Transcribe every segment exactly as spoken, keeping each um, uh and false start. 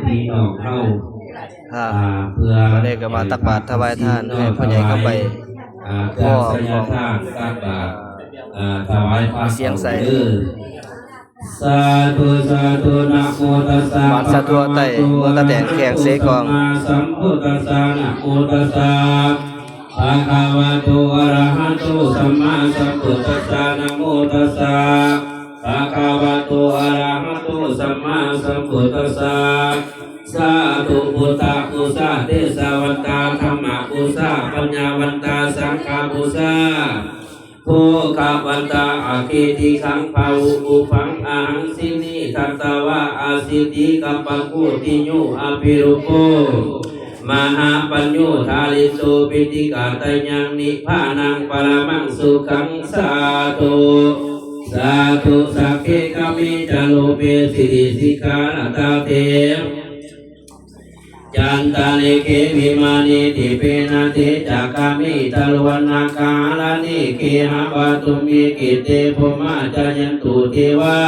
พี่น้องเฮา ค่ะ อ่า เพื่อ วันนี้ก็มาตักบาตรถวายทานให้พ่อใหญ่คำใบ้ อ่า เครื่องไสยทานตักบาตร อ่า ถวายพระ เสียงใส เด้อ สาธุ สาธุ นะโมตัสสะ บาทสาธุ ไต่ เมืองตาแตนแขกเสกอง สัมมาสัมพุทธัสสะ นะโมตัสสะ ภะคะวะโต อะระหะโต สัมมาสัมพุทธัสสะ นะโมตัสสะ ภะคะวะโต อะระหะโต สัมมาสัมพุทธัสสะ สาธุ พุทธะปูชา เทสะวันตา ธัมมะปูชา ปัญญาวันตา สังฆะปูชา โภคะวันตา อะเคติขัง ภะวุปุพพัง อะหัง สินนิทัตตะวา อะสิติกัปปะโก ติโย อะภิรูปโป มหาปัญโญ ทาริโต ปิติกาตะยัง นิพพานัง ปะระมัง สุขัง สาธุ สาธุ สักเข กะเม จะ รูปเป สิริ สิขะ ระตะเถ จันตะเลเข วิมาเน ดิเปนะ เท จะ กะเม ตะโล นะกะหะระเน เกหะวะตุมเม เก เต ภุมมะ จะ ยันตุ เทวา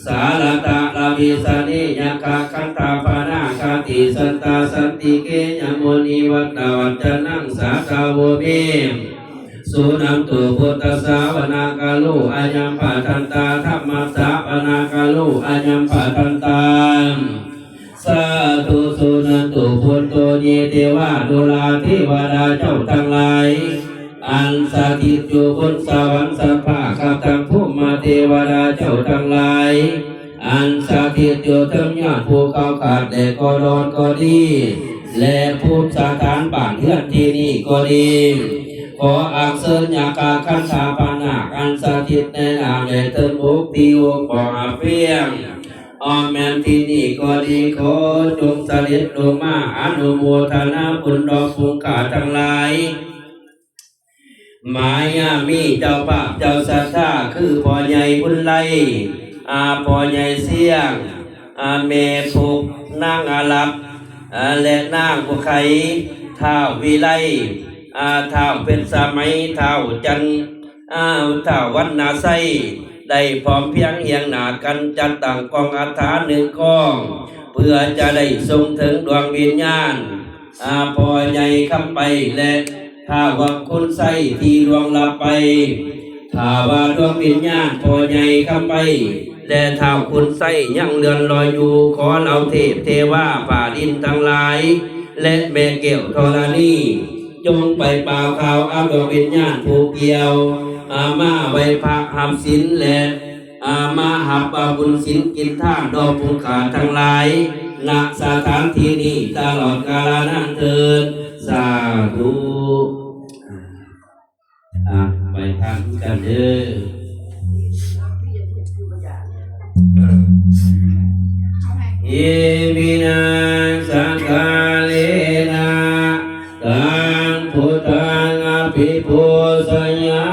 สะระตะ ระวิสะเน ยักขะ ขันธะ ปะนะ กะติ สันตะ สันติเก ยะ มุนิ วัตตะ วัจจะนัง สาธะโว เม สุนันตุ พุทธัสสะ วะนะกะโล อะยัง ปะทันตา ธัมมัสสะ วะนะกะโล อะยัง ปะทันตา สาธุ สุนันตุ พุทโธ เย เทวานุราเทวดาเจ้าตังหลาย อันสถิตอยู่บนสวรรค์สันฟ้า กับตังภูมิเทวดาเจ้าตังหลาย อันสถิตอยู่เทิงยอดภูเขาขาดแดดก็ร้อนก็ดี และภูมิสถานบ้านเฮือนที่นี่ก็ดี ขออัญเชิญยักขะขันธะพะนาคอันสถิตในน้ำและเทิงบกที่องค์บ่ออาเพียง อ้อมแม่นที่นี่ก็ดี ขอจงเสด็จลงมาอนุโมทนาบุญดอกพุ้งข้าทั้งหลาย หมายยามีเจ้าภาพเจ้าศรัทธาคือพ่อใหญ่บุญไล อาพ่อใหญ่เสียง อาแม่ปุก นางอาลับ อาและนางบุไค ท้าววิไล อาท้าวเพชรสมัย ท้าวจันทร์ อาท้าววรรณชัย ได้พร้อมเพรียงเฮียงหน้ากันจัดตั้งกองอัฐาหนึ่งกอง เพื่อจะได้ส่งถึงดวงวิญญาณ อาพ่อใหญ่คำไปและท้าวคุณไส้ที่ล่วงลับไป ถ้าว่าดวงวิญญาณพ่อใหญ่คำไปและท้าวคุณไส้ยังเลื่อนลอยอยู่ ขอเหล่าเทพเทวาฟ้าดินทั้งหลาย และแม่แก้วธรณี จงไปป่าวข่าวเอาดวงวิญญาณผู้เกี่ยว อามาไหว้พระหับศีลและ อามาหับเอาบุญศีลกินทานดอกพุ้งข้าทั้งหลาย ณ สถานที่นี้ตลอดกาลนานเทอญ สาธุ อ่ะ ไปทานกันเด้อ อิมินา สักกาเลนะ ตังพุทธัง อะภิปูชยา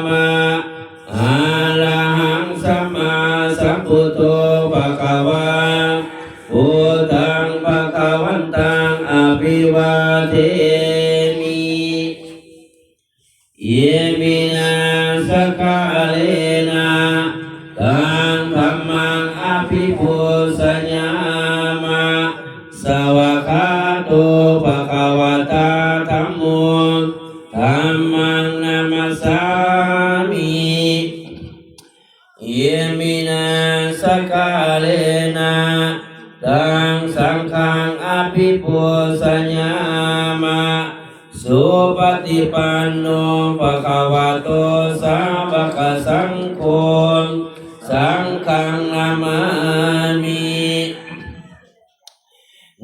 มะ อะระหัง สัมมาสัมพุทโธ ภะคะวา พุทธัง ภะคะวันตัง อะภิวาเทมิ อิมินา สักกาเลนะ ตังธัมมัง อะภิปูชยามะ สวากขาโต ภะคะวะตา ธัมโม ธัมมัง นะมัสสามิ อิมินา สักกาเลนะ ตังสังฆัง อะภิปูชยามะ สุปฏิปันโน ภะคะวะโต สาวกสังโฆ สังฆัง นะมามิ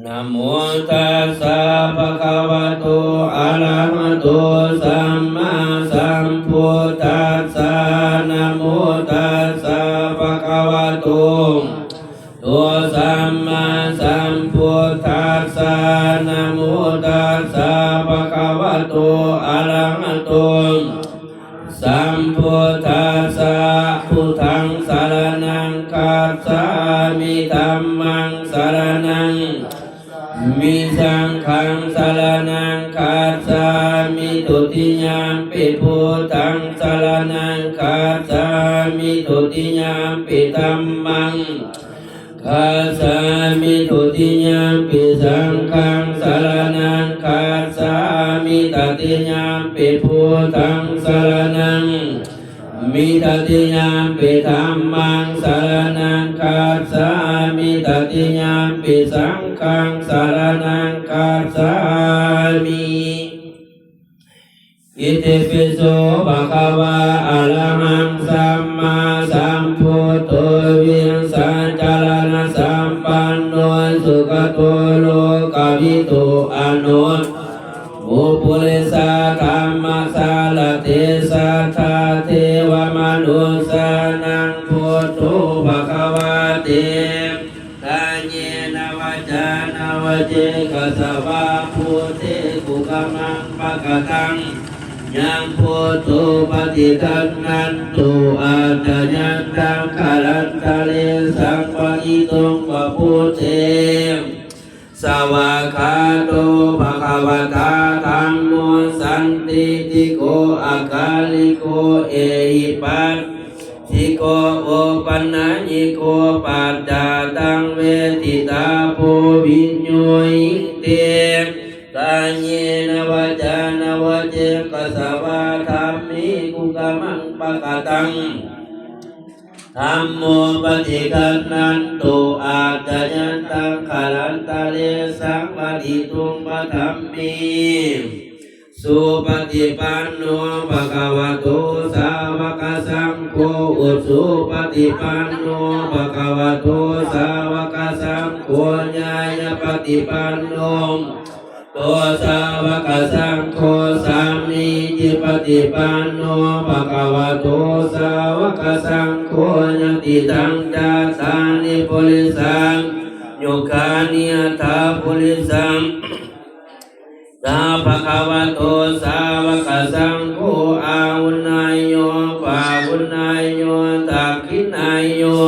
นะโมตัสสะ ภะคะวะโต อะระหะโต สัมมาสัมพุทธัสสะ นะโมตัสสะ ภะคะวะโต โต สัมมาสัมพุทธัสสะ นะโมตัสสะ ภะคะวะโต อะระหะโต สัมพุทธัสสะ พุทธัง สะระณัง คัจฉามิ ธัมมัง สะระณัง มิ สังฆัง สะระณัง คัจฉามิ ทุติยัมปิ พุทธัง สะระณัง คัจฉามิ ทุติยัมปิ ธัมมัง gacchāmi. Dutiyampi saṅghaṃ saraṇaṃ gacchāmi. Tatiyampi buddhaṃ saraṇaṃ gacchāmi. Tatiyampi dhammaṃ saraṇaṃ gacchāmi. Tatiyampi saṅghaṃ saraṇaṃ gacchāmi. Itipi so bhagavā arahaṃ sammāsambuddho vijjācaraṇasampanno sugato lokavidū anuttaro purisadammasārathi satthā devamanussānaṃ buddho bhagavāti. Kāyena vācāya va cetasā vā buddhe kukammaṃ pakataṃ mayā yaṃ buddho paṭiggaṇhatu accayantaṃ kālantare saṃvarituṃ va buddhe. Svākkhāto bhagavatā dhammo sandiṭṭhiko akāliko ehipassiko opanayiko paccattaṃ veditabbo viññūhīti. Kāyena vācāya va cetasā vā dhamme kukammaṃ pakataṃ mayā yaṃ buddho paṭiggaṇhatu accayantaṃ kālantare saṃvarituṃ va buddhe. Svākkhāto bhagavatā dhammo sandiṭṭhiko akāliko ehipassiko opanayiko paccattaṃ veditabbo viññūhīti. Kāyena vācāya va cetasā vā dhamme kukammaṃ pakataṃ dhammo paṭiggaṇhatu accayantaṃ kālantare saṃvarituṃ va dhamme. Supaṭipanno bhagavato sāvakasaṅgho, ujupaṭipanno bhagavato sāvakasaṅgho, ñāyapaṭipanno bhagavato sāvakasaṅgho, sāmīcipaṭipanno bhagavato sāvakasaṅgho, yadidaṃ cattāri purisayugāni aṭṭha purisapuggalā, esa bhagavato sāvakasaṅgho, āhuneyyo pāhuneyyo dakkhiṇeyyo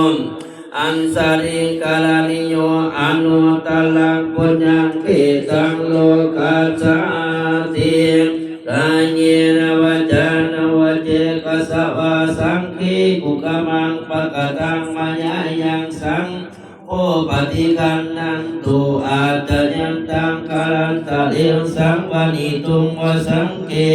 añjalikaraṇīyo anuttaraṃ puññakkhettaṃ lokassāti. Kāyena vācāya va cetasā vā saṅghe kukammaṃ pakataṃ mayā yaṃ saṅgho paṭiggaṇhatu accayantaṃ kālantare saṃvarituṃ va saṅghe.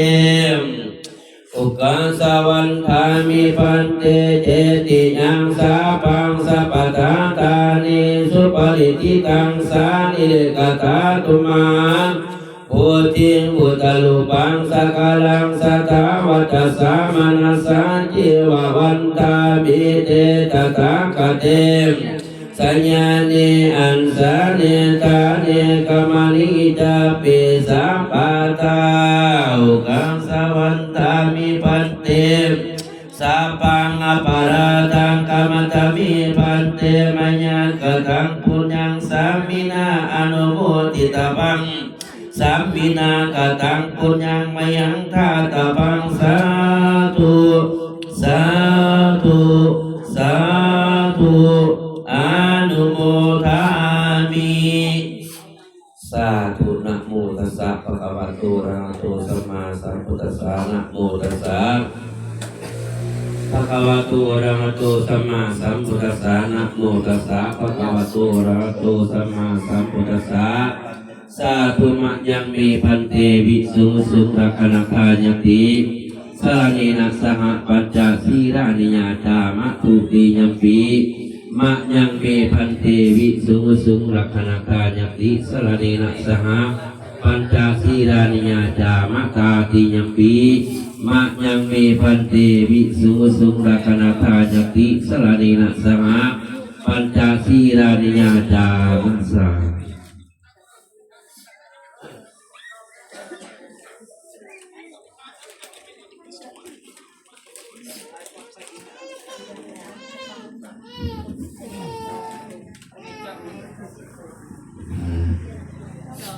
Ukāsa vandāmi bhante cetiyaṃ sabbaṃ sabbaṭṭhānesu parittitaṃ sārīrikadhātu mahā bodhiṃ buddharūpaṃ sakalaṃ sadā vacasā manasā ceva vandāmi te tathāgate sayane āsane ṭhāne gamane cāpi sabbadā. Ukāsa vandāmi bhante sabbaṃ aparādhaṃ khamatha me bhante mayā kataṃ puññaṃ sāminā anumoditabbaṃ sāminā kataṃ puññaṃ mayhaṃ dātabbaṃ sādhu sādhu sādhu anumodāmi. Sādhu. Namo tassa bhagavato arahato sammāsambuddhassa. Namo tassa bhagavato arahato sammāsambuddhassa. Namo tassa bhagavato arahato sammāsambuddhassa. Sādhu. Mayaṃ me bhante visuṃ visuṃ rakkhaṇatthāyāti saraṇena saha pañca sīlāni yācāma. Dutiyampi mayaṃ me bhante visuṃ visuṃ rakkhaṇatthāyāti saraṇena saha pañca sīlāni yācāma. Tatiyampi mayaṃ me bhante visuṃ visuṃ rakkhaṇatthāyāti saraṇena saha pañca sīlāni yācāma. Sādhu.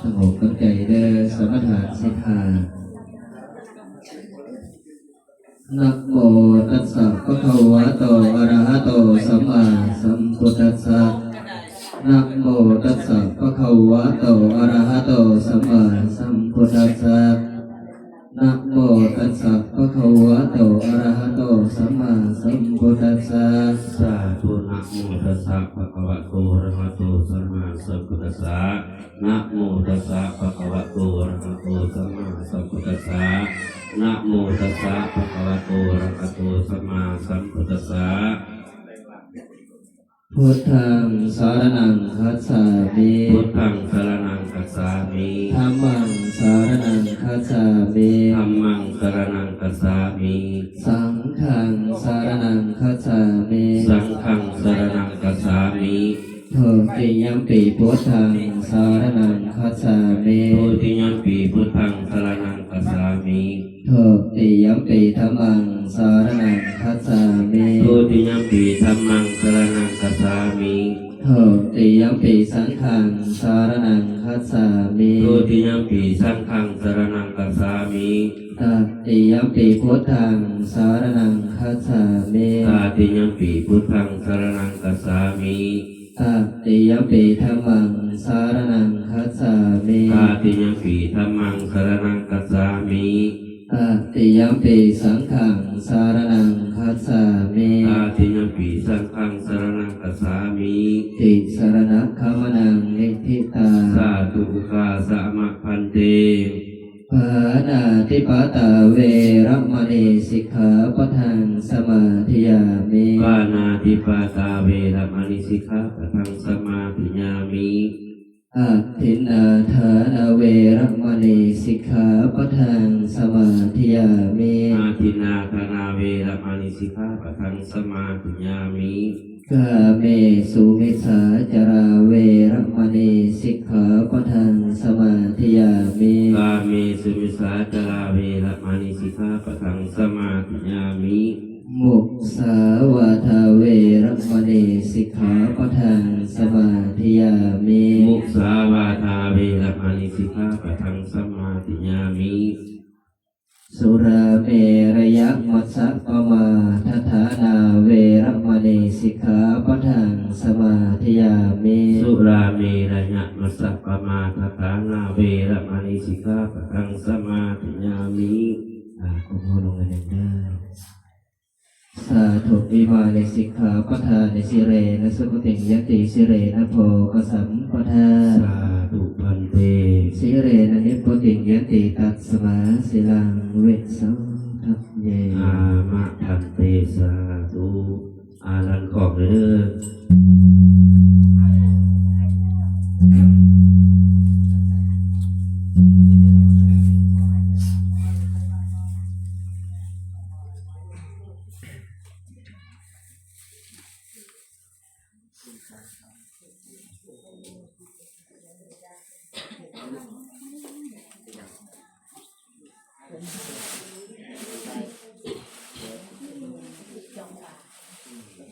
สงบตั้งใจเด้อ สมาทานสิทธา Namo tassa bhagavato arahato sammāsambuddhassa. Namo tassa bhagavato arahato sammāsambuddhassa. นะโมตัสสะภะคะวะโต อะระหะโต สัมมาสัมพุทธัสสะ สาธุ นะโมตัสสะภะคะวะโต อะระหะโต สัมมาสัมพุทธัสสะ นะโมตัสสะภะคะวะโต อะระหะโต สัมมาสัมพุทธัสสะ นะโมตัสสะภะคะวะโต อะระหะโต สัมมาสัมพุทธัสสะ พุทธังสรณังคัจฉามิ พุทธังสรณังคัจฉามิ ธัมมังสรณังคัจฉามิ ธัมมังสรณังคัจฉามิ สังฆังสรณังคัจฉามิ สังฆังสรณังคัจฉามิ ทุติยัมปิพุทธังสรณังคัจฉามิ ทุติยัมปิพุทธังสรณังคัจฉามิ ทุติยัมปิธัมมังสรณังคัจฉามิ ทุติยัมปิธัมมังสรณังคัจฉามิ ทุติยัมปิสังฆังสรณังคัจฉามิ ทุติยัมปิสังฆังสรณังคัจฉามิ ตติยัมปิพุทธังสรณังคัจฉามิ ตติยัมปิพุทธังสรณังคัจฉามิ ตติยัมปิธัมมังสรณังคัจฉามิ ตติยัมปิธัมมังสรณังคัจฉามิ ตติยัมปิสังฆังสรณังคัจฉามิ ตติยัมปิสังฆังสรณังคัจฉามิ ติสรณะขมนังนิทธิตัง สาธุ โอคาสะมะ ภันเต ปานาติปาตาเวระมะณีสิกขาปะทังสมาธิยามิ ปานาติปาตาเวระมะณีสิกขาปะทังสมาธิยามิ อทินนาทานาเวระมะณีสิกขาปะทังสมาธิยามิ อาทินนาทานาเวระมะณีสิกขาปะทังสมาธิยามิ กาเมสุมิจฉาจาราเวระมะณีสิกขาปะทังสมาธิยามิ กาเมสุมิจฉาจาราเวระมะณีสิกขาปะทังสมาธิยามิ มุสาวาทาเวระมะณีสิกขาปะทังสมาธิยามิ มุสาวาทาเวระมะณีสิกขาปะทังสมาธิยามิ สุราเมรยมัชฌะปมาทฐานาเวระมะณีสิกขาปะทังสมาธิยามิ สุราเมรยมัชฌะปมาทฐานาเวระมะณีสิกขาปะทังสมาธิยามิ อ่า ก้มหัวลงกันหนึ่งเด้อ สาธุ อิมานิสิกขาปะทานิ สิเลนะสุขติงยันติ สิเลนะโภคสัมปะทา สาธุ ภันเต สิเลนะนิพพุติงยันติ ตัสมาสิลังวิโสทัพเย อามะ ภันเต สาธุ อาลันขอบเลยเด้อ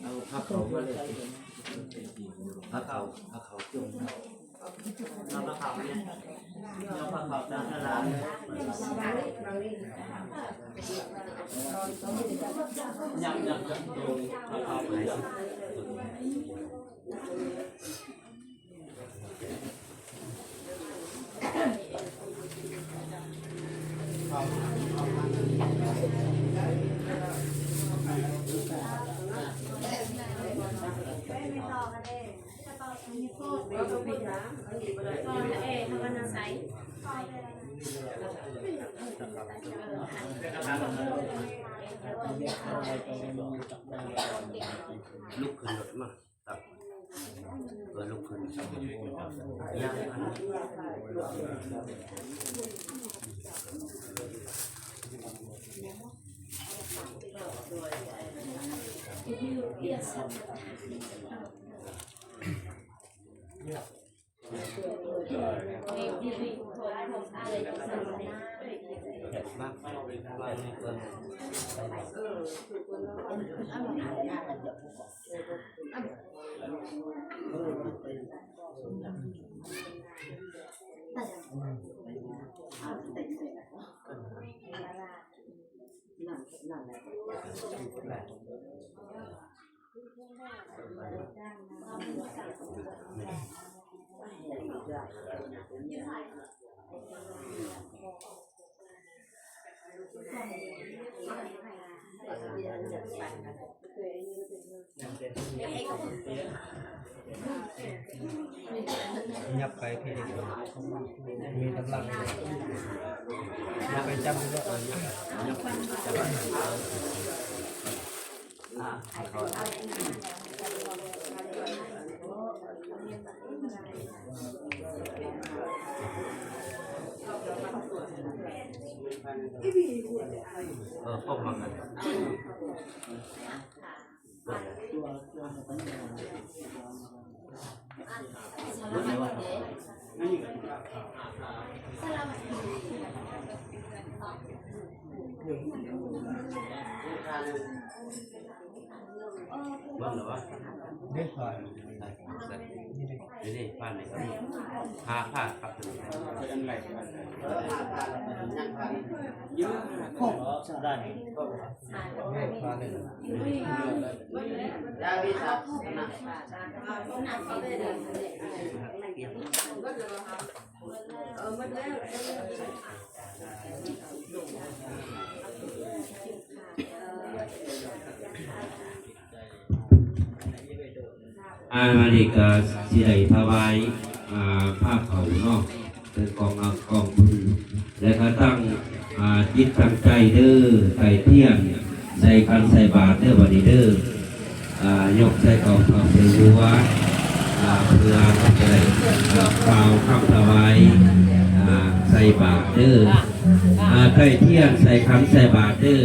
เอาผ้าขาวมาเลย ผ้าขาว ผ้าขาวจุ่ม เอาผ้าขาวเนี่ย เอาผ้าขาวตามตลาดเลย ยับ ยับ ยับ ผ้าขาวไหม ลุกขึ้นรถมา ครับ เออ ลุกขึ้น ยับไปพี่ มีกำลัง ยับไปจับด้วย เออ พวกมัน เด้อ นี่นี่ ผ้านี่ครับ ผ้า ผ้าครับ เป็นอันไรครับ เยอะ พวก ได้ ผ้าหนึ่ง อา มาริกาสิได้ถวาย อ่า ผ้าเขาวเนาะ เป็นกองอักกองบุญ และก็ตั้ง อ่า จิตตั้งใจเด้อ ไต้เทียน ใส่ขันใส่บาตรเด้อ บัดนี้เด้อ อ่า ยกใส่เขาวเปล่าใส่บัว อ่า เพื่อจะได้ อ่า กล่าวคำถวาย อ่า ใส่บาตรเด้อ อ่า ไต้เทียน ใส่ขันใส่บาตรเด้อ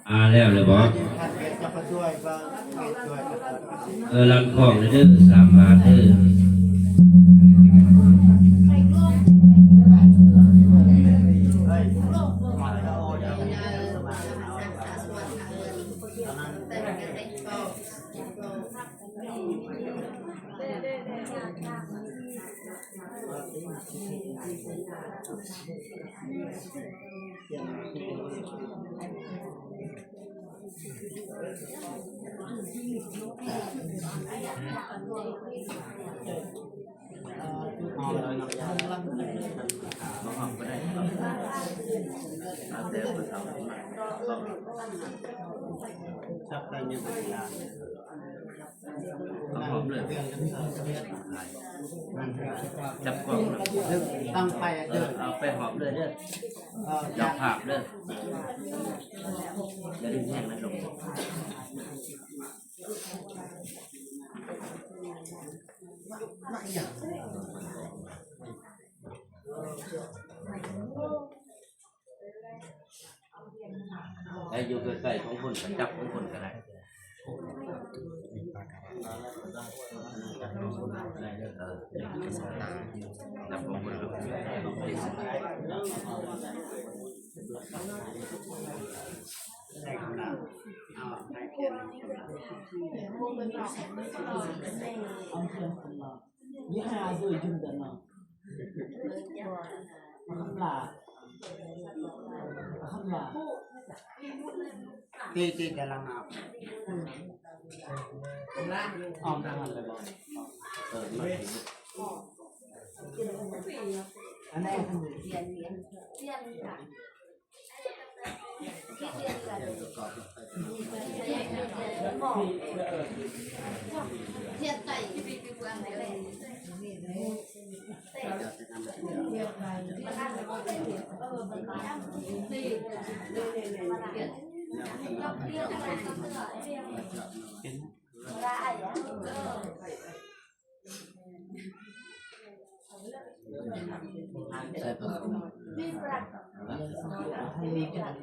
อ่า แล้วเลยบอก เออ ลำกล้องเด้อ สามบาทเด้อ เอาเลยเนาะ บ่หอมก็ได้ครับ เอาแต่บ่เท่า จับได้ยังไงล่ะ เอาหอมเลย จับกล้องเลย ตั้งไปอ่ะ เออ เอาไปหอมเลยเด้อ เออ จับภาพเด้อ อย่าดึงแห้งนะลง ให้อยู่ใกล้ๆของคนก็จับของคนก็ได้ เออ จับของคนก็ได้ ตีตีแต่ละหมาก ออกทางนั้นเลยบอก เออ อันนี้ ใส่ปลา ให้มีแค่นั้น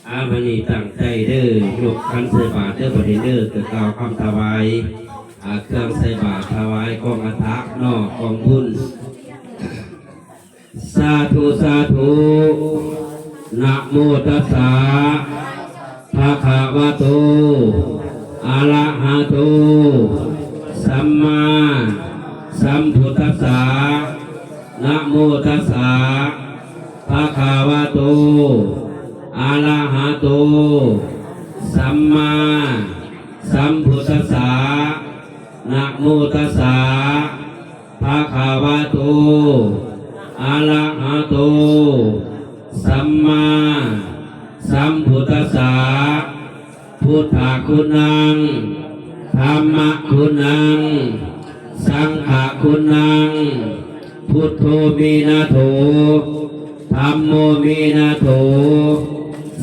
อาวันนี้ตั้งใจเด้อยกขันใส่บาตรเด้อบัดนี้เด้อ ก็กล่าวคำถวาย อ่า เครื่องใส่บาตรถวายกองอัฐะเนาะ กองบุญ สาธุ สาธุ นะโมตัสสะ ภะคะวะโต อะระหะโต สัมมาสัมพุทธัสสะ นะโมตัสสะ ภะคะวะโต อะระหะโต สัมมาสัมพุทธัสสะ นะโมตัสสะ ภะคะวะโต อะระหะโต สัมมาสัมพุทธัสสะ พุทธะคุณัง ธัมมะคุณัง สังฆะคุณัง พุทโธเมนะโถ ธัมโมเมนะโถ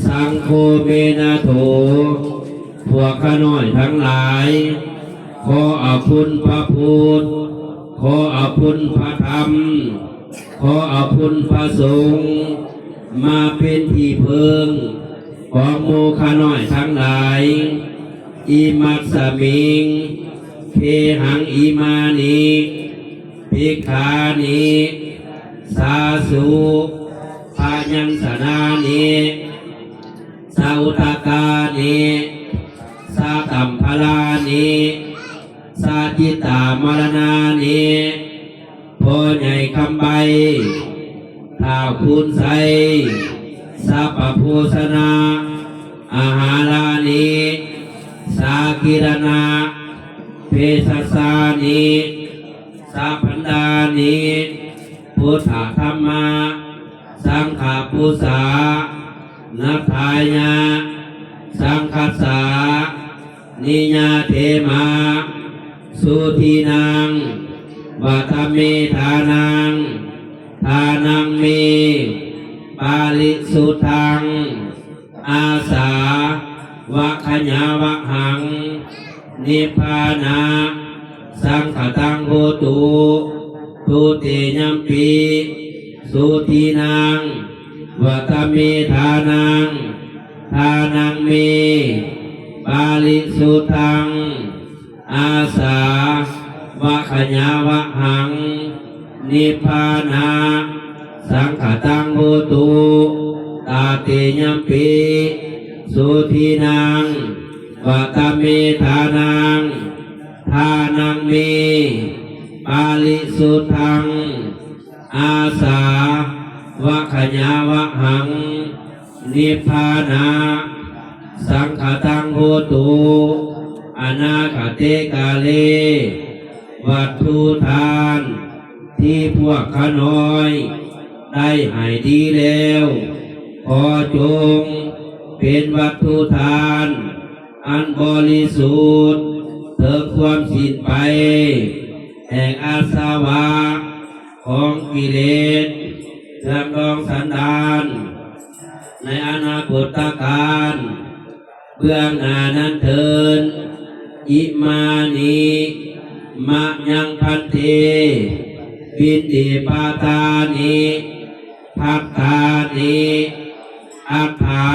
สังโฆเมนะโถ พวกข้าน้อยทั้งหลาย ขอเอาคุณพระพุทธ ขอเอาคุณพระธรรม ขอเอาคุณพระสงฆ์ มาเป็นที่พึ่งของหมู่ข้าน้อยทั้งหลาย อิมัสสมิง เทหังอิมานิ ภิกขานิ สาสุ พยัญชนะนิ สาอุตกานิ สาตัมพลานิ สาจิตตามรณานิ พ่อใหญ่คำใบ ท้าวคูณไซ สัพพโภชนะ อาหารานิ สากิรณะ เพศสานิ สาพันดานิ พุทธธรรมะ สังฆปูสา นัทายะ สังคัสสา นิยาเทมา สุทินัง วัตเมทานัง ทานังเม ปาริสุทธัง อาสา วะขยาวะหัง นิพพานะ สังคตังโหตุ ทุติยมปิ สุทินัง วัตเมทานัง ทานังเม ปาริสุทธัง อาสา วะขยาวะหัง นิพพานะ สังคตังโหตุ ตาติยมปิ สุทินัง วัตเมทานัง ทานังเม ปาริสุทธัง อาสา วะขยาวะหัง นิพพานะ สังคตังโหตุ อนาคเตกาเล วัตถุทาน ที่พวกข้าน้อย ได้ให้ดีแล้ว ขอจงเป็นวัตถุทาน อันบริสุทธิ์เถิงความสิ้นไป แห่งอาสวะ ของกิเลส เครื่องดองสันดาน ในอนาคตกาล เบื้องหน้านั้นเทิน อิมานิ มะยังพันเต ปิณฑิปาตานิ ภัตตานิ อัฏฐา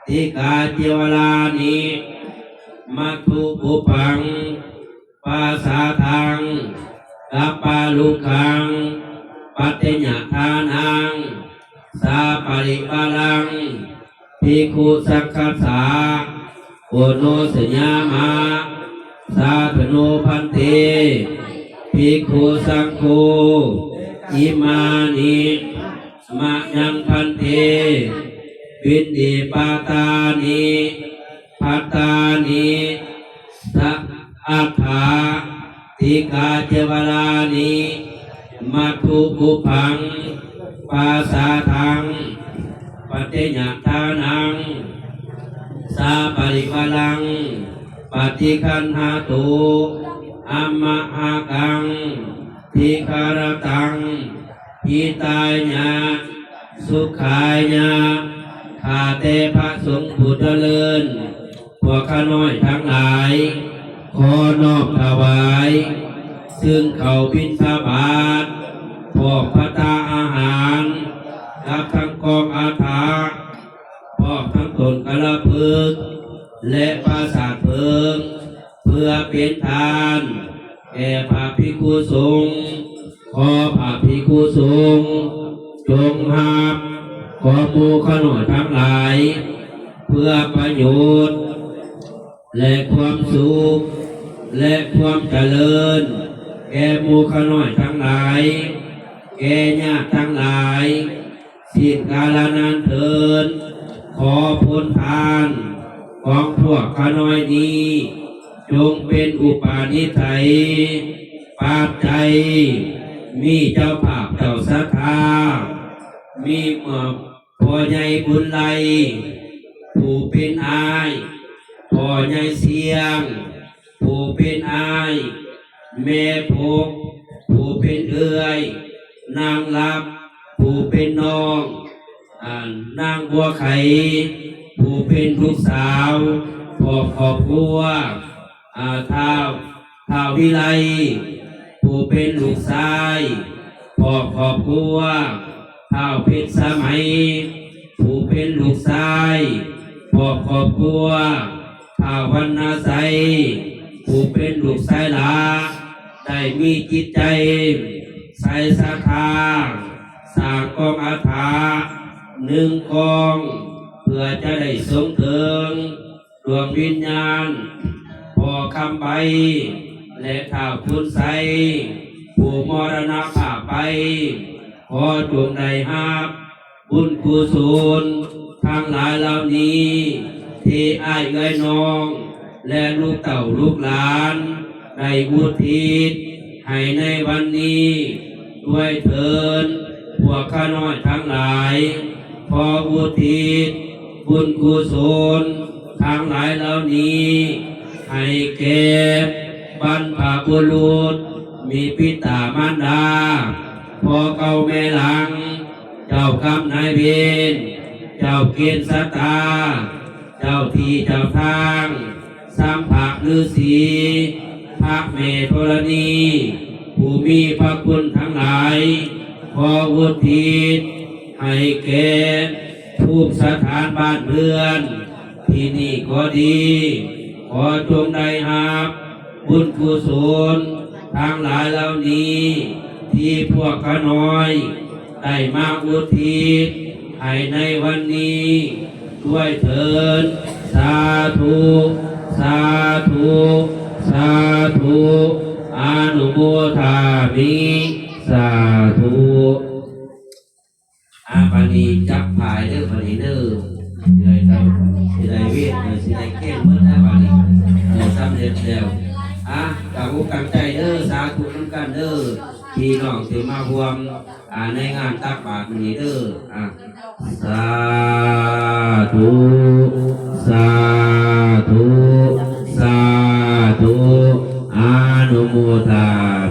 ติกาเจวลานิ มัตถุปุพพัง ปาสาทัง กัปปาลุขัง ปัจจยทานัง สาปริวารัง ภิกขุสังฆัสสะ โอโนสยามะ สาธโนพันเต ภิกขุสังโฆ อิมานิ มะยังพันเต ปิณฑิปาตานิ ภัตตานิ สะ อัฏฐา ติกาเจวลานิ มัตถุปุพพัง ปาสาทัง ป ปัจจยทานัง สาปริวารัง ปฏิคันหาตุ อัมมหากัง ทิคารตัง หิตายะ สุขายะ ข้าแต่พระสงฆ์ผู้เจริญ พวกข้าน้อยทั้งหลาย ขอน้อมถวาย ซึ่งข้าวบิณฑบาต พร้อมภัตตาอาหาร กับทั้งกองอาถรรพ์ พร้อมทั้งต้นกาลพฤกษ์ และปราสาทเพลิง เพื่อเป็นทาน แก่พระภิกขุสงฆ์ ขอพระภิกขุสงฆ์ จงรับ ขอหมู่ข้าน้อยทั้งหลาย เพื่อประโยชน์ และความสุข และความเจริญ แก่หมู่ข้าน้อยทั้งหลาย แก่ญาติทั้งหลาย สิ้นกาลนานเทอญ ขอผลทาน ของพวกข้าน้อยนี้ จงเป็นอุปาณิสัย ปัจจัย มีเจ้าภาพเจ้าศรัทธา มีเมื่อ พ่อใหญ่บุญไล ผู้เป็นอ้าย พ่อใหญ่เสียง ผู้เป็นอ้าย แม่พก ผู้เป็นเอื้อย นางลับ ผู้เป็นน้อง อ่า นางบัวไข่ ผู้เป็นลูกสาว พร้อมครอบครัว อ่า ท้าว ท้าววิไล ผู้เป็นลูกชาย พร้อมครอบครัว ท้าวเพชรสมัย ผู้เป็นลูกชาย พร้อมครอบครัว ท้าววรรณชัย ผู้เป็นลูกชายหลา ได้มีจิตใจ ใส่ศรัทธา สร้างกองอาถรรพ์หนึ่งกอง เพื่อจะได้ส่งถึง ดวงวิญญาณ พ่อคำใบ และท้าวคุณไส ผู้มรณภาพไป ขอจงได้รับ บุญกุศล ทั้งหลายเหล่านี้ ที่อ้ายเอื้อยน้อง และลูกเต้าลูกหลาน ได้อุทิศ ให้ในวันนี้ ด้วยเถิด พวกข้าน้อยทั้งหลาย ขออุทิศ บุญกุศล ทั้งหลายเหล่านี้ ให้แก่ บรรพบุรุษ มีปิตามารดา พ่อเก่าแม่หลัง เจ้ากรรมนายเวร เจ้าเกณฑ์ชะตา เจ้าที่เจ้าทาง สัมภฤาษี พระแม่ธรณี ผู้มีพระคุณทั้งหลาย ขออุทิศ ให้แก่ ภูมิสถานบ้านเรือน ที่นี่ก็ดี ขอจงได้รับ บุญกุศล ทั้งหลายเหล่านี้ ที่พวกข้าน้อย ได้มาอุทิศ ให้ในวันนี้ ด้วยเถิด สาธุ สาธุ สาธุ อนุโมทามิ สาธุ อา บัดนี้จับผายเด้อ บัดนี้เด้อ สิได้เจ้า สิได้เวท เออ สิได้เกณฑ์เบิดแล้ว บัดนี้ เออ สำเร็จแล้ว อ่ะ ตั้งอกตั้งใจเด้อ สาธุนำกันเด้อ พี่น้องที่มาร่วม อ่า ในงานตักบาตรมื้อนี้เด้อ อ่ะ สาธุ สาธุ สาธุ อนุโมทา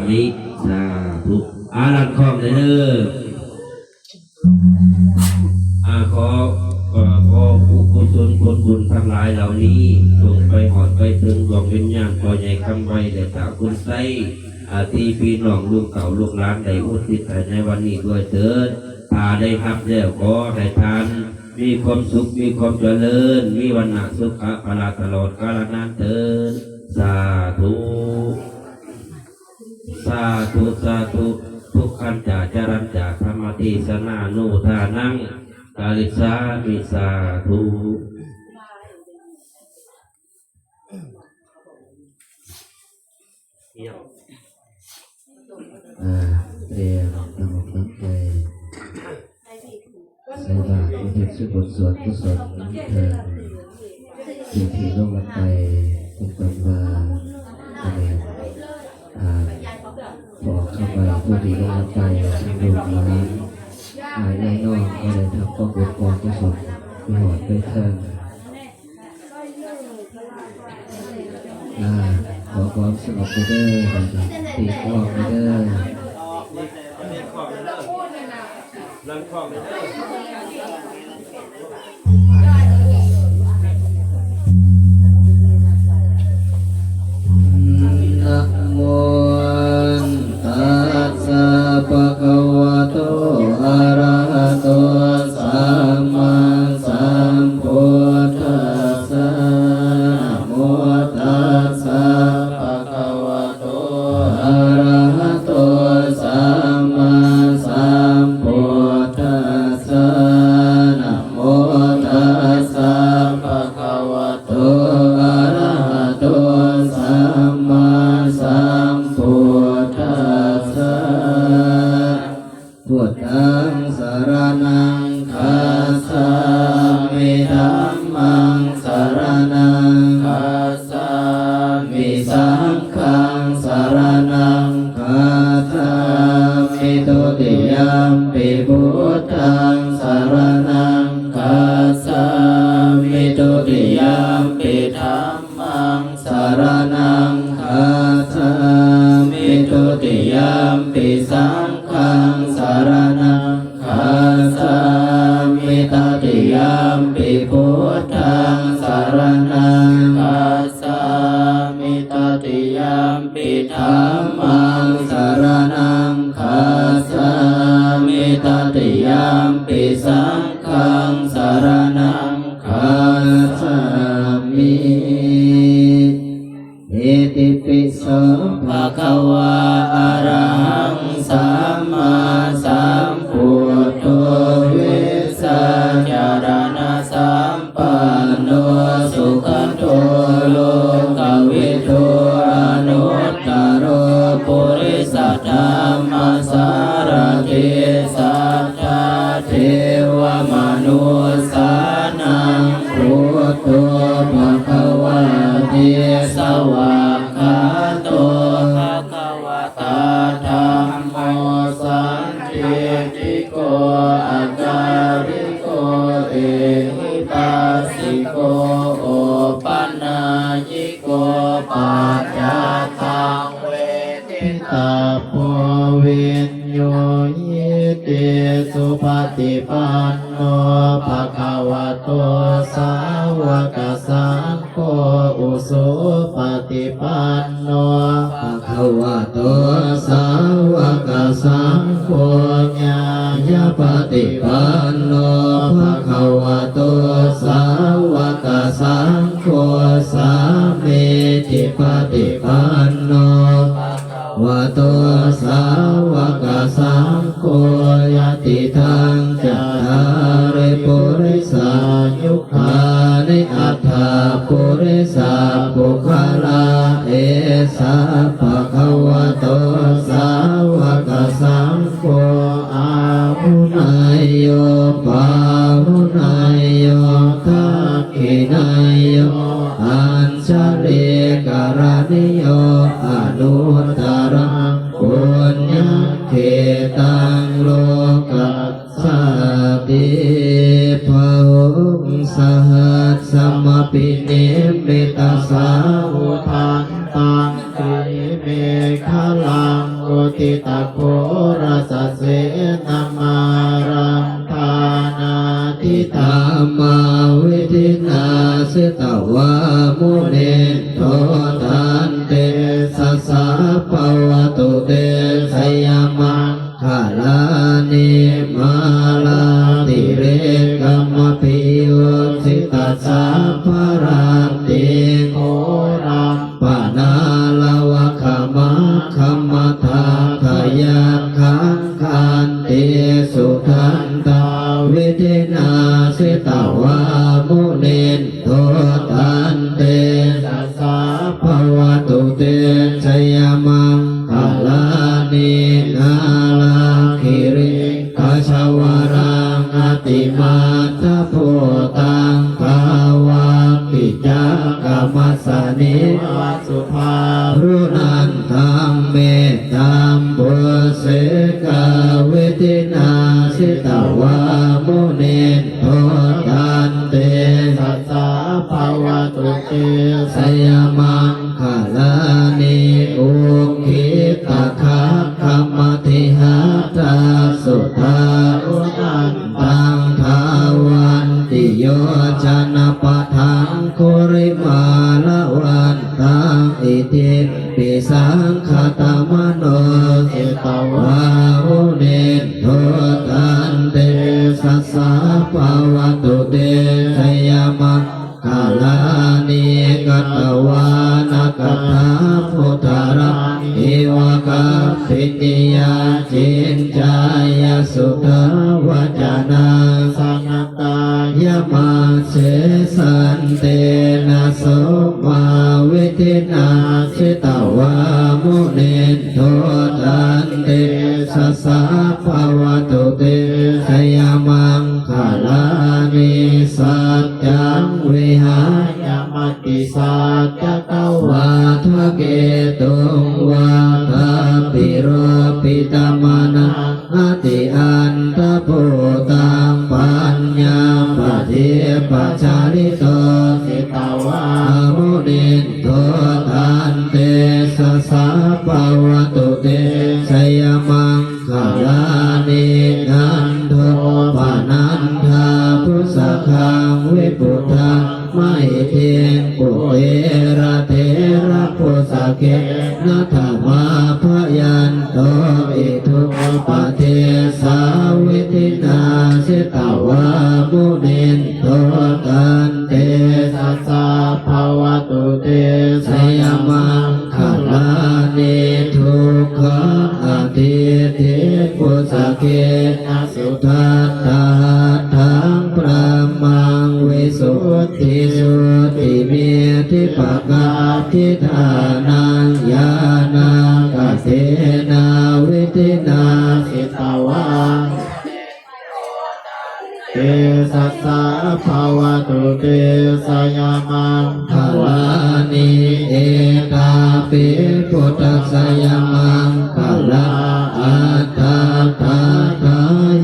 มิ สาธุ อา ลั่นคล้องเด้อ อ่า ขอ เอ่อ ขอกุศลผลบุญทั้งหลายเหล่านี้ จงไปฮอดไปถึงดวงวิญญาณพ่อใหญ่คำใบ และท้าวคุณไส อ่า ที่พี่น้องลูกเต้าลูกหลานได้อุทิศให้ในวันนี้ด้วยเถิด ถ้าได้รับแล้วขอให้ท่านมีความสุข มีความเจริญ มีวรรณะสุขะพละตลอดกาลนานเถิด สาธุ สาธุ สาธุ ทุกขันจาจรัญจาธรรมเทศนานุทานัง กาลิสามิ สาธุ อ่า เตรียมตั้งอกตั้งใจ ใส่บาตรอุทิศส่วนบุญส่วนกุศลเถิด สิ่งที่ล่วงลับไป เป็นต้นว่า อาเมน อ่า ขอข้าพเจ้าผู้ที่ล่วงลับไป ทั้งลูกหลาน อ่าญาติโยมก็ได้ทำความบุญความกุศลที่หอดไปเทิง อ่า ขอความสงบเด้อนะครับ ปีกออกเด้อ นะโมตัสสะภะคะวะโต อะระหะโต สัมมาสัมพุทธัสสะ นะโมตัสสะภะคะวะโต อะระหะโต สัมมาสัมพุทธัสสะ นะโมตัสสะภะคะวะโต อะระหะโต สัมมาสัมพุทธัสสะ Buddhaṃ saraṇaṃ gacchāmi. Dhammaṃ saraṇaṃ gacchāmi. Saṅghaṃ saraṇaṃ gacchāmi. Dutiyampi Buddhaṃ saraṇaṃ gacchāmi. Dutiyampi Dhammaṃ saraṇaṃ gacchāmi. Dutiyampi Saṅghaṃ saraṇaṃ gacchāmi. Tatiyampi Buddhaṃ saraṇaṃ gacchāmi. Tatiyampi Dhammaṃ saraṇaṃ gacchāmi. Tatiyampi Saṅghaṃ saraṇaṃ gacchāmi. Itipi so bhagavā arahaṃ sammāsambuddho vijjācaraṇasampanno sugato lokavidū anuttaro purisadammasārathi satthā devamanussānaṃ buddho bhagavāti. Svākkhāto bhagavatā dhammo sandiṭṭhiko akāliko ehipassiko opanayiko paccattaṃ veditabbo viññūhīti. Supaṭipanno bhagavato sāvakasaṅgho, ujupaṭipanno bhagavato sāvakasaṅgho, ñāyapaṭipanno bhagavato sāvakasaṅgho, sāmīcipaṭipanno bhagavato sāvakasaṅgho, yadidaṃ cattāri purisayugāni aṭṭha purisapuggalā, esa bhagavato sāvakasaṅgho, āhuneyyo pāhuneyyo dakkhiṇeyyo añjalikaraṇīyo anuttaraṃ puññakkhettaṃ lokas sāti. Bahuṃ sahassamabhinimmitasāvudhantaṃ grīmekhalaṃ uditaghorasasenamāraṃ dānādidhammavidhinā jitavā munindo tantejasā bhavatu te jayamaṅ galāni. Mārātirekamabhiyujjhitasabbarattiṃ ghorampanāḷavakamakkhamathaddhayakkhaṃ khantīsudantavidhinā jitavā munindo tantejasā bhavatu te jayamaṅgalāni. Nāḷāgiriṃ gajavaraṃ atimattabhūtaṃ dāvaggicakkamasanīva sudāruṇantaṃ mettambusekavidhinā jitavā jayamaṅgalāni. Ukkhittakhaggamatihatthasudāruṇantaṃ dhāvantiyojanapathaṅgulimālavantaṃ iddhībhisaṅkhatamano jitavā munindo taṃtejasā bhavatu te jayamaṅ galāni. Katvāna kaṭṭhamudaraṃ iva gabbhinīyā ciñcāya duṭṭhavacanaṃ janakāyamajjhe santena somavidhinā jitavā munindo taṃtejasā bhavatu te jayamaṅgalāni. Saccaṃ vihāya matisaccakavādaketuṃ vādābhiropitamanaṃ atiandhabhūtaṃ paññāpadīpajalito jitavā munindo taṃtejasā bhavatu te jayamaṅ galāni. Nandopanandabhujagaṃ vibudhaṃ mahiddhiṃ puttena therabhujagena damāpayanto iddhūpadesavidhinā jitavā munindo taṃtejasā bhavatu te jayamaṅ galāni. Duggāhadiṭṭhibhujagena sudaṭṭhahatthaṃ brahmaṃ visuddhijutimiddhibakābhidhānaṃ ñāṇāgadena vidhinā jitavā tejasā bhavatu te jayamaṅgalāni. Etāpi buddhajayamaṅgalaaṭṭhagāthā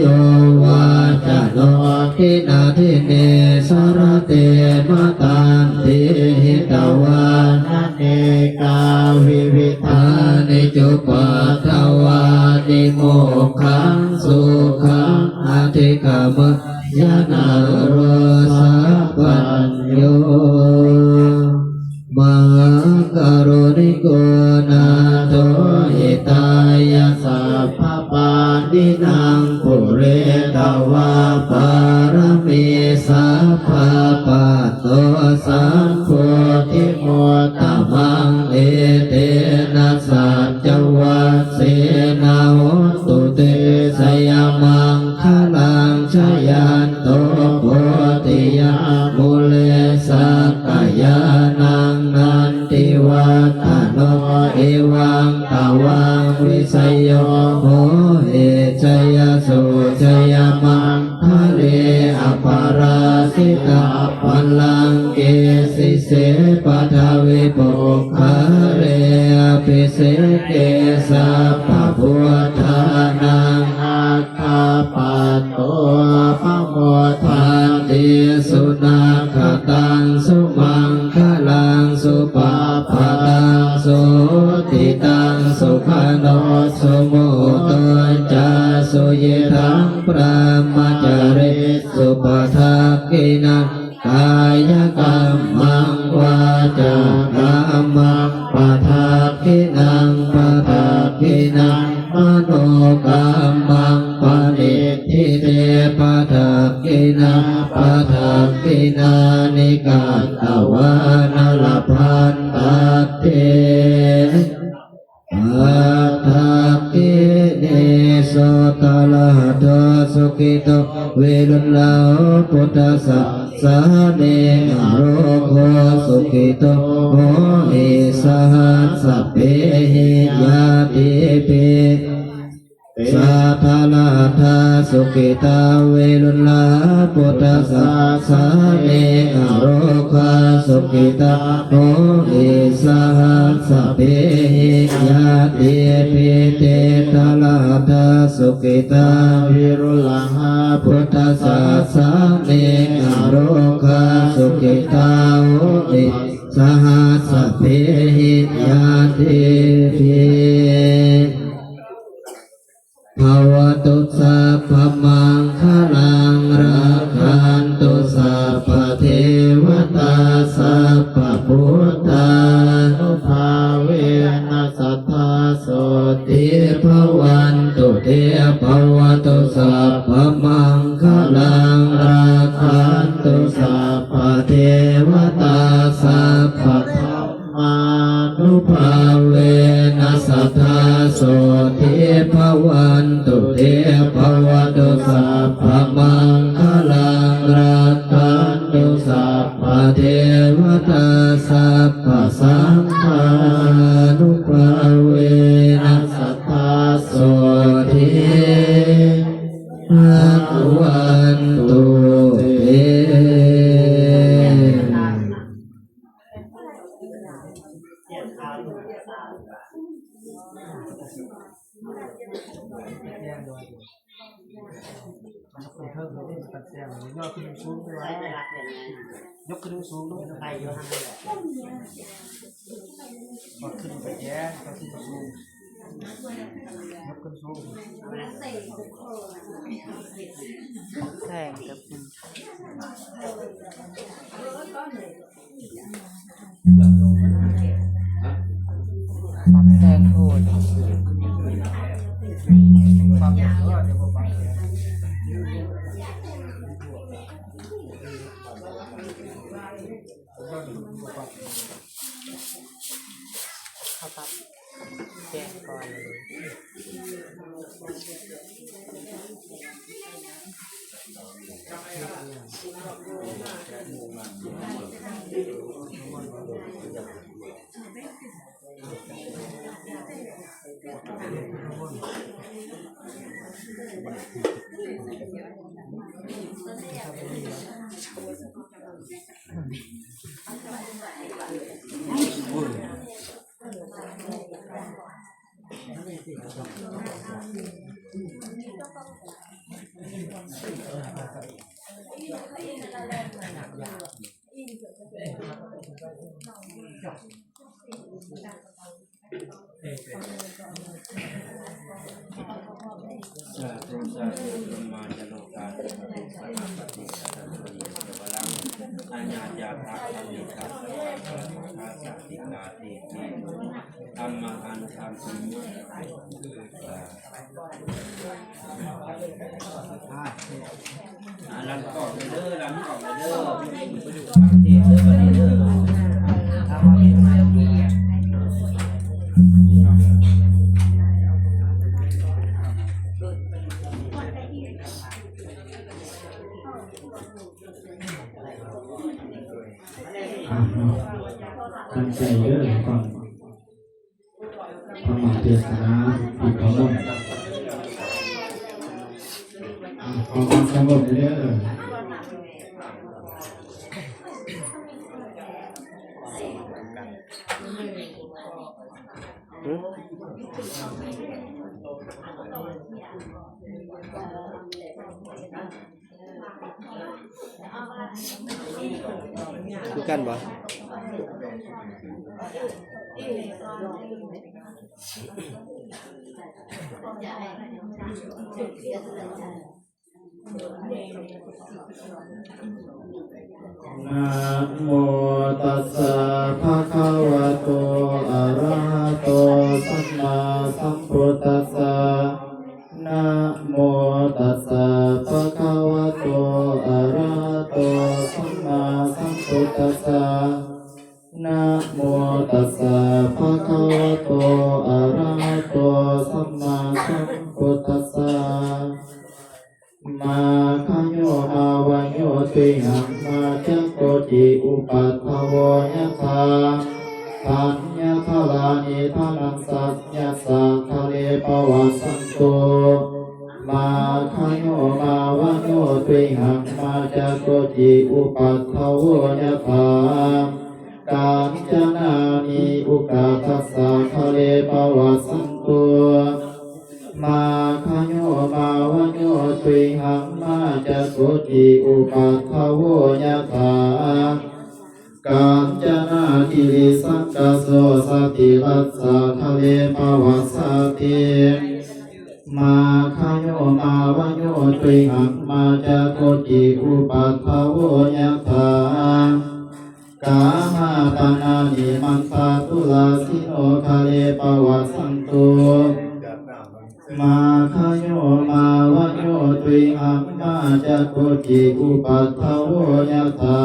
yo vācano dinadine sarate matandī hitvāna nekāvividhāni cupaddavāni mokkhaṃ sukhaṃ adhigameyya naro sapañño. Mahākāruṇiko nātho hitāya sabbapāṇinaṃ pūretvā pāramī sabbā patto sambodhimuttamaṃ etena saccavajjena hotu te jayamaṅgalaṃ. Jayanto bodhiyā mūle sakyānaṃ nandivaḍḍhano evaṃ tvaṃ vijayo hohi jayassu jayamaṅ gale aparājitapallaṅke sīse paṭhavipokkhare abhiseke sabbabuddhānaṃ aggappatto pamodati. Sunakkhattaṃ sumaṅgalaṃ supabhātaṃ suhuṭṭhitaṃ sukhaṇo sumuhutto ca suyiṭṭhaṃ brahmacārisu padakkhiṇaṃ kāyakammaṃ vācākammaṃ padakkhiṇaṃ padakkhiṇaṃ manokammaṃ paṇidhī te padakkhiṇā padakkhiṇāni katvāna labhantatthe padakkhiṇe. Sottaladdho sukhito viruḷho buddhasāsane arogo sukhito hohi saha sabbehi ñātibhi. Sattaladdha sukhitā viruḷhā buddhasāsane arogā sukhitā hohi saha sabbehi ñātibhi. Tittaladdha sukhitā viruḷhā buddhasāsane arogā sukhitā hohi Sahassabehi ñātibhi. Bhavatu sabbamaṅgalaṃ, rakkhantu sabbadevatā, sabbabuddhānubhāvena sadā sotthī bhavantu te. Bhavatu sabbamaṅgalaṃ, rakkhantu sabbadevatā, sabbadhammānubhāvena sadā sotthī bhavantu te. Bhavatu sabbamaṅgalaṃ, rakkhantu sabbadevatā, sabbasaṅghānubhāvena sadā sotthī bhavantu te. ยกขึ้นสูงด้วย ไปอยู่ทางนั้นแหละ พอขึ้นไปแย่ พอขึ้นสูง ยกขึ้นสูง แสงกับคุณ ปรับแสงโหด ปรับ เดี๋ยวผมปรับ เขาปรับแจ้งก่อน สาธุ สาธุ สัมมาจาโลกา สัพพะสัพพะติ สัพพะโสติ สัพพะลัง อาญาจาภา อวิชชา สัพพะสัพพะ สัพพะติกา เต เต ธัมมา อัน ธัมมา อ่า ลำกล่องเลยเด้อ ลำกล่องเลยเด้อ เด้อ เด้อ เด้อ อ่า ตั้งใจเด้อ ฟัง ธรรมเทศนาปิดพระมนต์ อ่ะ ขอความสงบเด้อ คือกันบ่ นะโมตัสสะภะคะวะโต อะระหะโต สัมมาสัมพุทธัสสะ นะโมตัสสะภะคะวะโต อะระหะโต สัมมาสัมพุทธัสสะ นะโมตัสสะภะคะวะโต อะระหะโต สัมมาสัมพุทธัสสะ มาคะโย มาวะโย ตุยหัง มาจะโกติ อุปัฏฐะโว ยะถา ธัญญะทะลานิ ทะนัง สัส ยัสสะ คะเล ปะวัสสันตุ มาคะโย มาวะโย ตุยหัง มาจะโกติ อุปัฏฐะโว ยะถา กัญจนานิ อุกาทัสสะ คะเล ปะวัสสันตุ มาคะโย มาวะโย ตุยหัง มาจะโกติ อุปัฏฐะโว ยะถา กัญจนา กโส สติรัสสะ คะเล ปวัสสาติ มาคโย มาวโย ตุยหัง มาจักขุติ อุปัทโว ยะถา กาหาปนานิ มันทา ตุลาสิโน คะเล ปวัสสันตุ มาคโย มาวโย ตุยหัง มาจักขุติ อุปัทโว ยะถา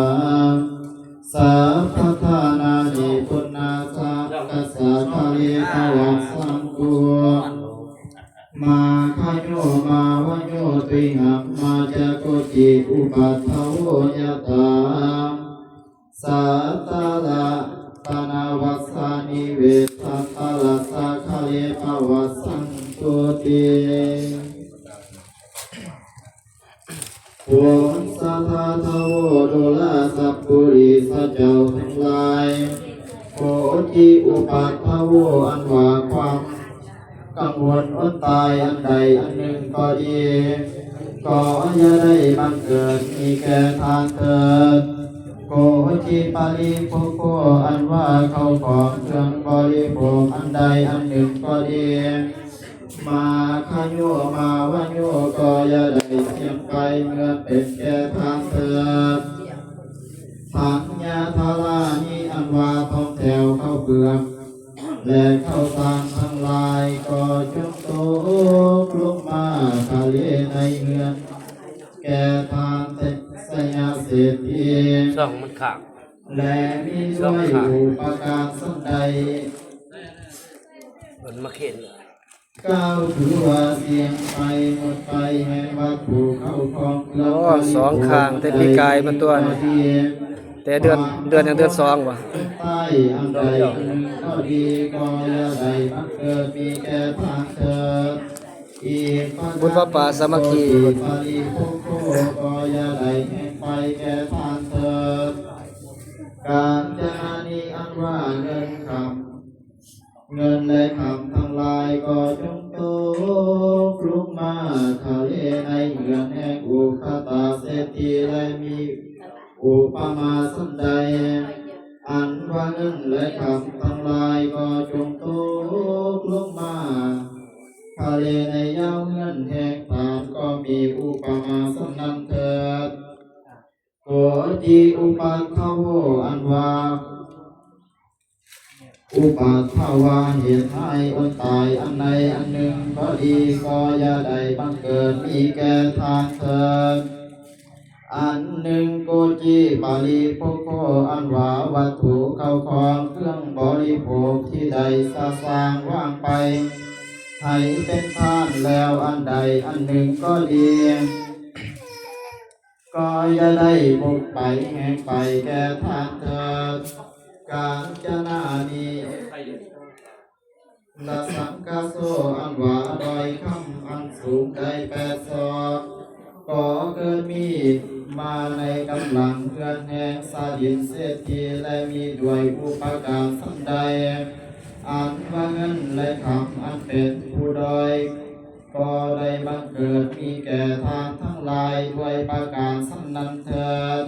สัพพทานานิ ปุณณาสังคัสสะ คะเล ปวัสสันตุ มาคโย มาวโย ตุยหัง มาจักขุติ อุปัทโว ยะถา สัตตะละตะนาวัสสานิ เวทัตตะละสะ คะเล ปวัสสันตุติ ปุสสะทาทะโว ดูราสัปปุริสะเจ้าทั้งหลาย โกติ อุปัทโว อันว่าความกังวลอดตายอันใดอันหนึ่งก็ดี ก็อย่าได้บังเกิดมีแก่ท่านเถิด โกติ ปาริโภโค อันว่าเข้าของเครื่องบริโภคอันใดอันหนึ่งก็ดี มาคโย มาวโย ก็อย่าได้เสี้ยงไปเมื่อเป็นแก่ท่านเถิด ธัญญาทารานิ อันว่าทองแถวข้าวเปลือก และข้าวสารทั้งหลายก็จงตกลงมาคะเลในเฮือน แก่ท่านสยาเศรษฐี ช่องมันข้าง และมีด้วยอุปการสันใด มันมาเข็นเหรอ กล่าวคือว่าเสี้ยงไปหมดไปแห่งวัตถุเข้าของเครื่อง โอ้ บริโภค สองข้างแต่ปีกายมาตัวนี่ แต่เดือน เดือนหยัง เดือนสองวะ ใต้อันใดอันหนึ่งก็ดี ก็อย่าได้บังเกิดมีแก่ท่านเถิด อีก บุญพระป่าสามัคคี ปาริโภโค ก็อย่าได้แห่งไปแก่ท่านเถิด กัญจนานิ อันว่าเงินคำ เงินและคำทั้งหลายก็จงตกลงมาคะเลในเฮือนแห่งอุคตาเศรษฐี และมีอุปมาสันใด อันว่าเงินและคำทั้งหลายก็จงตกลงมาคะเลในยาวเฮือนแห่งท่าน ก็มีอุปมาสันนั้นเถิด โกติ อุปัทโว อันว่า อุปัทวาเหตุให้อดตายอันใดอันหนึ่งก็ดี ก็อย่าได้บังเกิดมีแก่ท่านเถิด อันหนึ่ง โกติ ปาริโภโค อันว่าวัตถุเข้าของเครื่องบริโภคที่ได้สะสางวางไป ให้เป็นทานแล้วอันใดอันหนึ่งก็ดี ก็อย่าได้หมดไปแห่งไปแก่ท่านเถิด กัญจนานิ ละสังคโส อันว่าดอยคำอันสูงได้แปดศอก ก็เกิดมีมาในกำลังเฮือนแห่งสาดินเศรษฐี และมีด้วยอุปการสันใด อันว่าเงินและคำอันเป็นผู้ดอย ก็ได้บังเกิดมีแก่ท่านทั้งหลายด้วยประการสันนั้นเถิด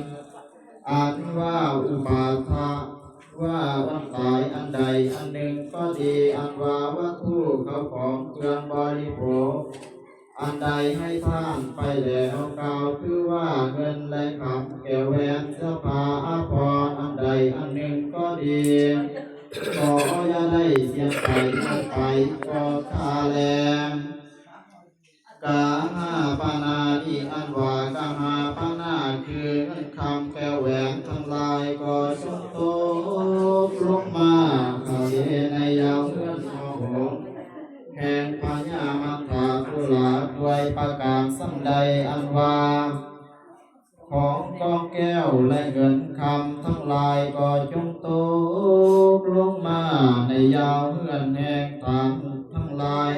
อันว่าอุปาทะว่าวันตายอันใดอันหนึ่งก็ดี อันว่าวัตถุเข้าของเครื่องบริโภค อันใดให้ท่านไปแล้วกล่าวคือว่าเงินและคำแก้วแหวนเสื้อผ้าอาภรณ์อันใดอันหนึ่งก็ดี ก็อย่าได้เสียไปหมดไปก็ข้าแล กาหาปนานิ อันว่ากาหาปนาคือเงินคำแก้วแหวนทั้งหลายก็จงตกลงมาคะเลในยาวเฮือนหอหงแห่งพญามันทาธุราชด้วยประการสันใด อันว่า ของกองแก้วและเงินคำทั้งหลายก็จงตกลงมาในยาวเฮือนแห่งท่านทั้งหลาย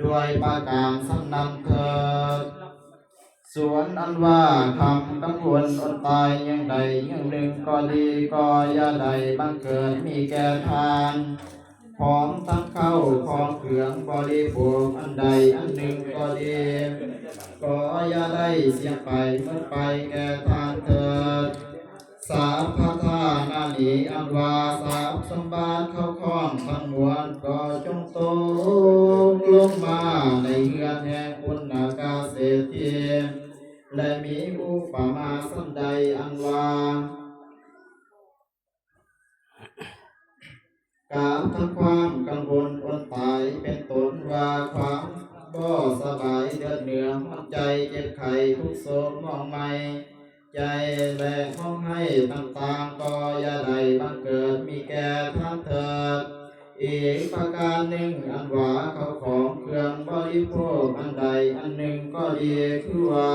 ด้วยประการสันนั้นเถิด ส่วนอันว่าคำกังวลอดตายอย่างใดอย่างหนึ่งก็ดี ก็อย่าได้บังเกิดมีแก่ท่าน พร้อมทั้งเข้าของเครื่องบริโภคอันใดอันหนึ่งก็ดี ก็อย่าได้เสียไปหมดไปแก่ท่านเถิด สัพพทานานิ อันว่าทรัพย์สมบัติเข้าของทั้งมวลก็จงตกลงมาในเฮือนแห่งปุณณกาเศรษฐี และมีอุปมาส่ำใดอันว่า กับทั้งความกังวลอดตายเป็นต้นว่าความบ่สบายเดือดเนื้อร้อนใจเจ็บไข้ทุกข์โศกมองไหม้ใจและฮ้องไห้ต่างๆ ก็อย่าได้บังเกิดมีแก่ท่านเถิด อีกประการหนึ่งอันว่าเข้าของเครื่องบริโภคอันใดอันหนึ่งก็ดีคือว่า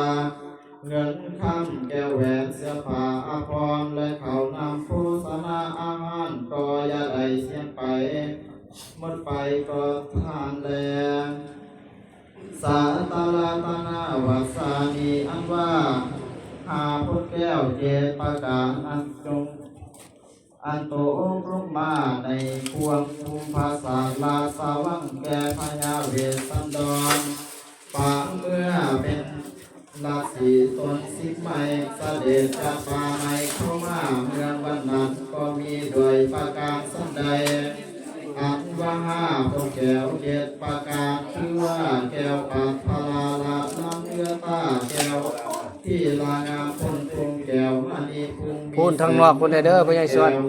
เงินคำแก้วแหวนเสื้อผ้าอาภรณ์และข้าวน้ำโภชนาอาหารก็อย่าได้เสียไปหมดไปก็ท่านแล สัตตรัตนาวัสสานิ อันว่าหาพลแก้วเจ็ดประการอันจง อันตกลงมาในปวงภูมิภาษาราชวังแก่พญาเวสสันดร ปางเมื่อเป็นราศีตนสิบไม้เสด็จจากป่าไม้เข้ามาเมืองวันนั้นก็มีโดยประการส่ำใด อันว่าห้าพวกแก้วเจ็ดประการคือว่าแก้วปัทภาราลัตนเนื้อตาแก้วที่ลางามพ้นพุงแก้วมณีพุงมี พูนทางนอกพูนแน่เด้อพ่อใหญ่สวด แก้ว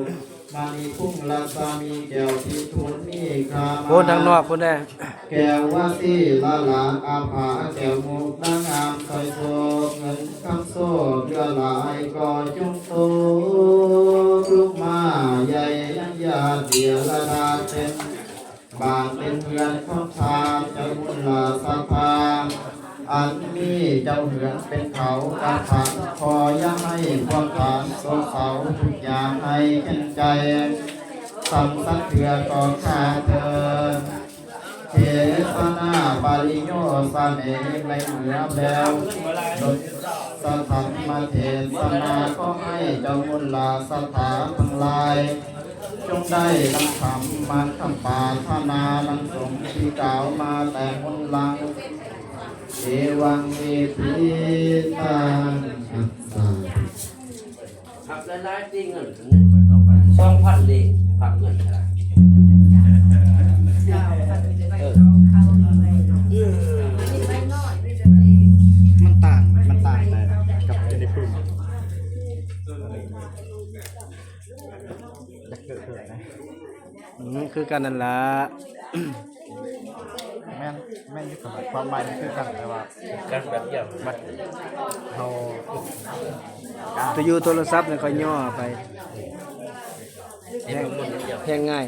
มณีพุงรัศมีแก้วที่ทูลมีคามา พูนทางนอกพูนแน่ แก้ววสีลาลาอาภาแก้วมุกดางามสร้อยโสเงินคำโสเรือหลายก็จงตกลงมาใหญ่ยังยาเดียระดาเป็นบาทเป็นเฮือนของทานเจ้าบุญลาสถานอันมีเจ้าเฮือนเป็นเขากระถางขออย่าให้พวกทานโศกเศร้าทุกข์ยากให้แข็งใจ สัมสัตเถื่อก็ข้าเถิด เทศนาปริโยสเนในเมือแล้วลดสธรรมเทศนาขอให้เจ้ามุลลาสถาทั้งหลาย จงได้ดังธรรมมาคำปรารถนาดังสงฆ์ที่กล่าวมาแต่มุนหลัง เอวังเอติตัง สาธุ ผักหลายๆตีเงินสองพันเลยผักเงินอะไรเออ มันต่าง มันต่างแต่กับอยู่ในปึ้ม อืม คือกันนั่นล่ะ แม่น แม่นอยู่ครับ ความหมายมันคือกัน แต่ว่า กันแบบเดียว มัน เฮา ตัวอยู่โทรศัพท์เนี่ยค่อยย่อไป แฮง แฮงง่าย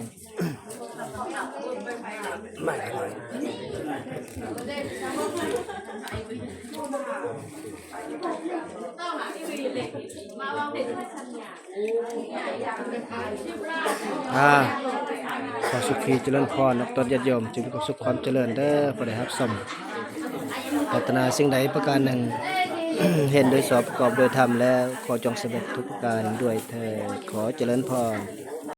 อ่า ขอสุขีเจริญพร นักตนญาติโยม จงมีความสุขความเจริญเด้อ ผู้ใดรับชม ปรารถนาสิ่งใดประการหนึ่ง เห็นโดยชอบประกอบโดยธรรมแล้ว ขอจงสำเร็จทุกประการด้วยเถิด ขอเจริญพร